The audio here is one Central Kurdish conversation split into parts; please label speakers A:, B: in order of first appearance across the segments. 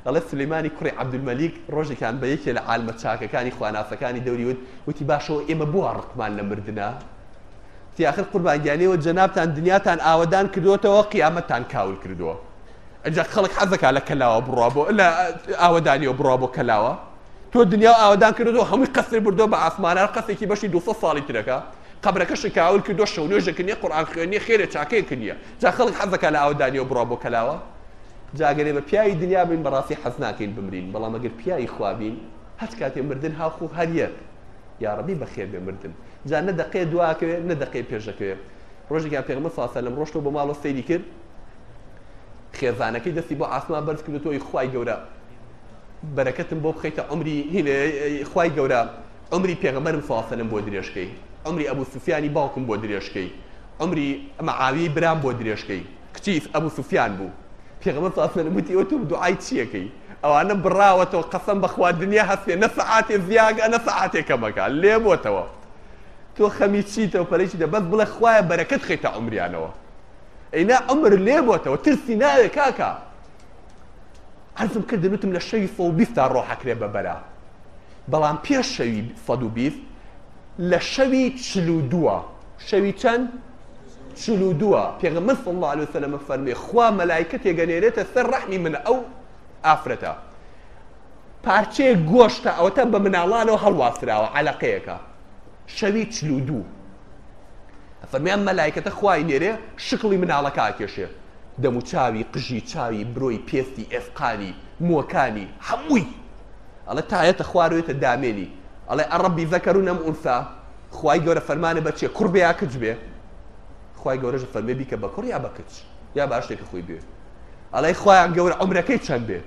A: دەڵێ سولەیمانی کوڕی عەبدولمەلیک ڕۆژێکیان بە یەکێ لە عالمە چاکەکانی خواناسەکانی دەوری وت، وتی باشە ئێمە بۆ وا ڕقمان لە مردنە؟ وتی ئاخر قوربان گیان ئێوە جەنابتان دنیاتان ئاوەدان کردۆتەوە قیامەتتان کاول کردووە. ئینجا خەڵک حەز دەکا لە کەلاوە بڕوا بۆ لە ئاوەدانیەوە بڕوا بۆ کەلاوە. تۆ دنیا و ئاوەدان کردۆتەوە هەمووی قەسر بردووە بە ئاسمانان قەسێکی بەشی 200 ساڵی ترەکە قەبرەکەشت کاول کردووە شەو نوێژێکت نییە قورئان خوێن نییە خێرێ چاکەیەکت نییە جا خەڵک حەز دەکا لە ئاوەدانیەوە بڕوا بۆ کەلاوە. جا ئەگەر ئێمە پیاوی دنیا بین بەڕاستی حەز ناکەین بمرین بەڵام ئەگەر پیاوی خوا بین هەچ کاتێ مردن هاوخو هەر یەک یاڕەبی بەخێر بێ مردن جا نە دەقەیە دواکەوێ نە دەقەیە پێش دەکەوێ ڕۆژێکیان پێغەمبەر صلی الله علیه و سلم ڕۆشتەوە بۆ ماڵەوە سەیری کرد خێزانەکەی دەستی بۆ ئاسمان بەرز کردوەوە ی خوای گەورە بەرەکەتم بۆ بخەیتە عمری هینێ خوای گەورە عمری پێغەمبەرم صلی الله علیه و سلم بۆ درێژکەی عمری ئەبو سوفیانی باوکم بۆ درێژکەی عمری معاویەی برام بۆ درێژکەی کچی ئەبو سوفیان بوو پێغەمبەر صلی اللە علیه و سلم وتی ئەوە تۆ دوعای چیەکەی ئەوانە بڕاوەتەوە قەسەم بەخوا دنیا هەستێ نە سەعاتێ زیاگە نە سەعاتێ کەمەکە لێ بۆتەوە تۆ خەمی چیتە و پەرەی چیتە بەس بڵێ خوایە بەرەکەت خەیتە عومریانەوە ئەینا عومر لێ بۆتەوە ترسی ناوێ کاکە عەرزم کردن وتم لە شەوی 120 تا ڕۆحەکرێ بە بەرا بەڵام پێش شەوی 120 لە شەوی 42 شەوی چەند 42 پێغەمبەر صلی اللە علیە وسلم فەرمی خوا مەلایکەتێک ئەنێرێتە سەر ڕەحمی من ئەو ئافرەتە پارچەیەک گۆشتە ئەوەتە بە مناڵانەوە هەڵواسراوە عەلەقەیەکە شەوی 42 فەرمیان مەلایکەتە خوای نێرێ شکڵی مناڵەکە ئەکێشێ دەموچاوی قژی چاوی برۆی پێستی ئێسقانی مووەکانی هەمووی ئەڵێ تایەتە خواروێتە دامێنی ئەڵێ ئەڕەبی ذەکەرون ئەم ئونسا خوای گەورە فەرمانە بە چێ کوڕ بێ یا کچ بێ خوای گەورەش فەرمێ بیکە بە کوڕ یا بە کچ یا بە شتێکە خۆی بێ ئەڵێ خوایان گەورە عمرەکەی چەند بێ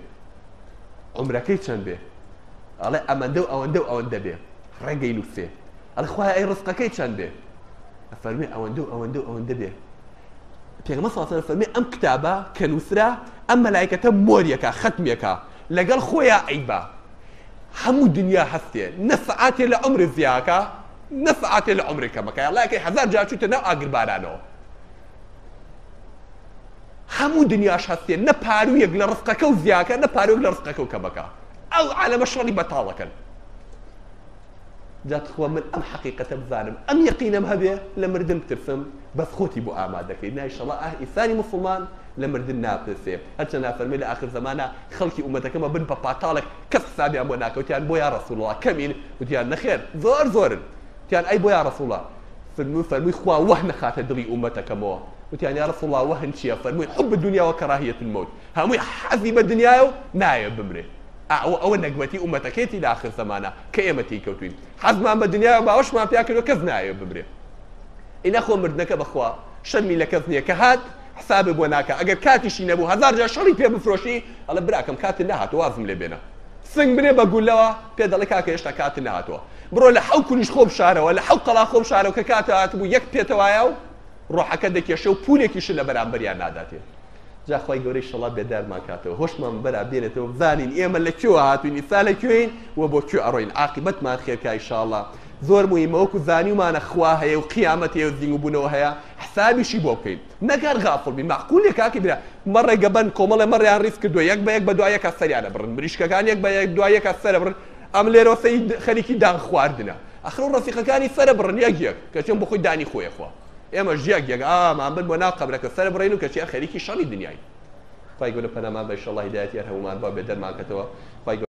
A: عمرەکەی چەند بێ ئەڵێ ئەمەندە و ئەوەندە و ئەوەندە بێ ڕێگەی نووسێ ئەڵێ خوایە ئەی ڕزقەکەی چەند بێ ئەفەرمێ ئەوەندە و ئەوەندە و ئەوەندە بێ پێغەمبەر صلی الله علیه و فەرمی ئەم کتابە کە نووسرا ئەم مەلایکەتە مۆریەکە خەتمێکە لەگەڵ خۆیا ئەیبا هەموو دنیا هەستێ نە سەعاتێ لە عمر زیاکە نە سەعاتێ لە عمرێ کەمەکە یاڵاکەی هەزار جار چووتە ناو ئاگربارانەوە هەموو دنیاش هەستێ نە پارویەک لە ڕزقەکە و زیاکە نە پارویەک لە ڕزقەکە و کەمەکە ئەو عالەمە شەڕی بەتاڵەکەن جا تخوا من ئەم حەقیقەتە بزانم ئەم یەقینەم هەبێ لە مردن بترسم بەس خۆتی بۆ ئامادەکەی نا ئیشەڵا ئاه ئینسانی موسڵمان لە مردن ناترسێ هەرچەند ئەفەرمێ لە ئاخر زەمانا خەڵکی ئومەتەکەمە بن بە پاتاڵێک کەس حسابیان بۆ ناکە وتیان بۆ یا رسول اللە کەمین وتیان نەخێر زۆر زۆرن وتیان ئەی بۆ یا رسول اللە فەرمووی فەرمووی خوا وەهن خاتە دڵی ئومەتەکەمەوە وتیان یا رسول اللە وەهن چییە فەرمووی حب الدنیا و کراهیة الموت هەمووی حەزی بە دنیایە و نایەوێ بمرێ ئەوە ئەوە نەگبەتی ئومەتەکەیەتی لە ئاخر زەمانا کە ئێمە تێی کەوتوین حەزمان بە دنیایە و باوەشمان پیا کردوە کەس نایەوێ بمرێ ئەی نەخۆ مردنەکە بەخوا شەرمی لە کەس نییە کە هات حسابت بۆ ناکا ئەگەر کاتیشی نەبوو هەزار جار شەڕی پێ بفرۆشی ئەڵێ براکەم کاتت نەهاتوە وازم لێ بێنە سنگ بنێ بە گولەوە پێ دەڵێ کاکە هێشتا کاتت نەهاتوە بڕۆ لە حەو کونیش خۆ بشارەوە لە حەو قەڵا خۆ بشارەوە کە کاتت هاتبوو یەک پێتەوایە و ڕۆحەکە دەکێشێ و پولێکیشت لە بەرامبەریان ناداتێ جا خوای گەورە ئیشەڵا بێدارمان کاتەوە هۆشمان بەرا بێنێتەوە بزانین ئێمە لە کوێوە هاتوین ئیستا لە کوێین و بۆ کوێ ئەڕۆین عاقبەتمان خێرکا ئیشاڵا زۆر مهمە وەکو زانیومانە خوا هەیە و قیامەت هەیە و زینگوبوونەوە هەیە حسابیشی بۆ بکەین نەک هەر غافڵ بین مەعقول نیە کاکی برا مەڕێ گەبەن کۆمەڵێ مەڕیان ڕیز کردووە یەک بە یەک بە دوای یەکا سەریان ئەبڕن مریشکەکان یەک بە یەک دوای یەکا سەر ئەبڕن ئەم لێرەوە سەی خەریکی دان خواردنە ئەخر و ڕەفیقەکانی سەر ئەبڕن یەک یەک کەچی ئەم بۆ خۆی دانی خۆی ئەخوا ئێمەش یەک یەک ئامان بن بۆ ناو قەبرەکە سەر بڕین و کەچی خەریکی شەڕی دنیاین خوای گەورە پەنامان بە ئیشەڵڵا هیدایەتی هەر هەموومان با بێ دەرمان کەتەوە خوای گەورە.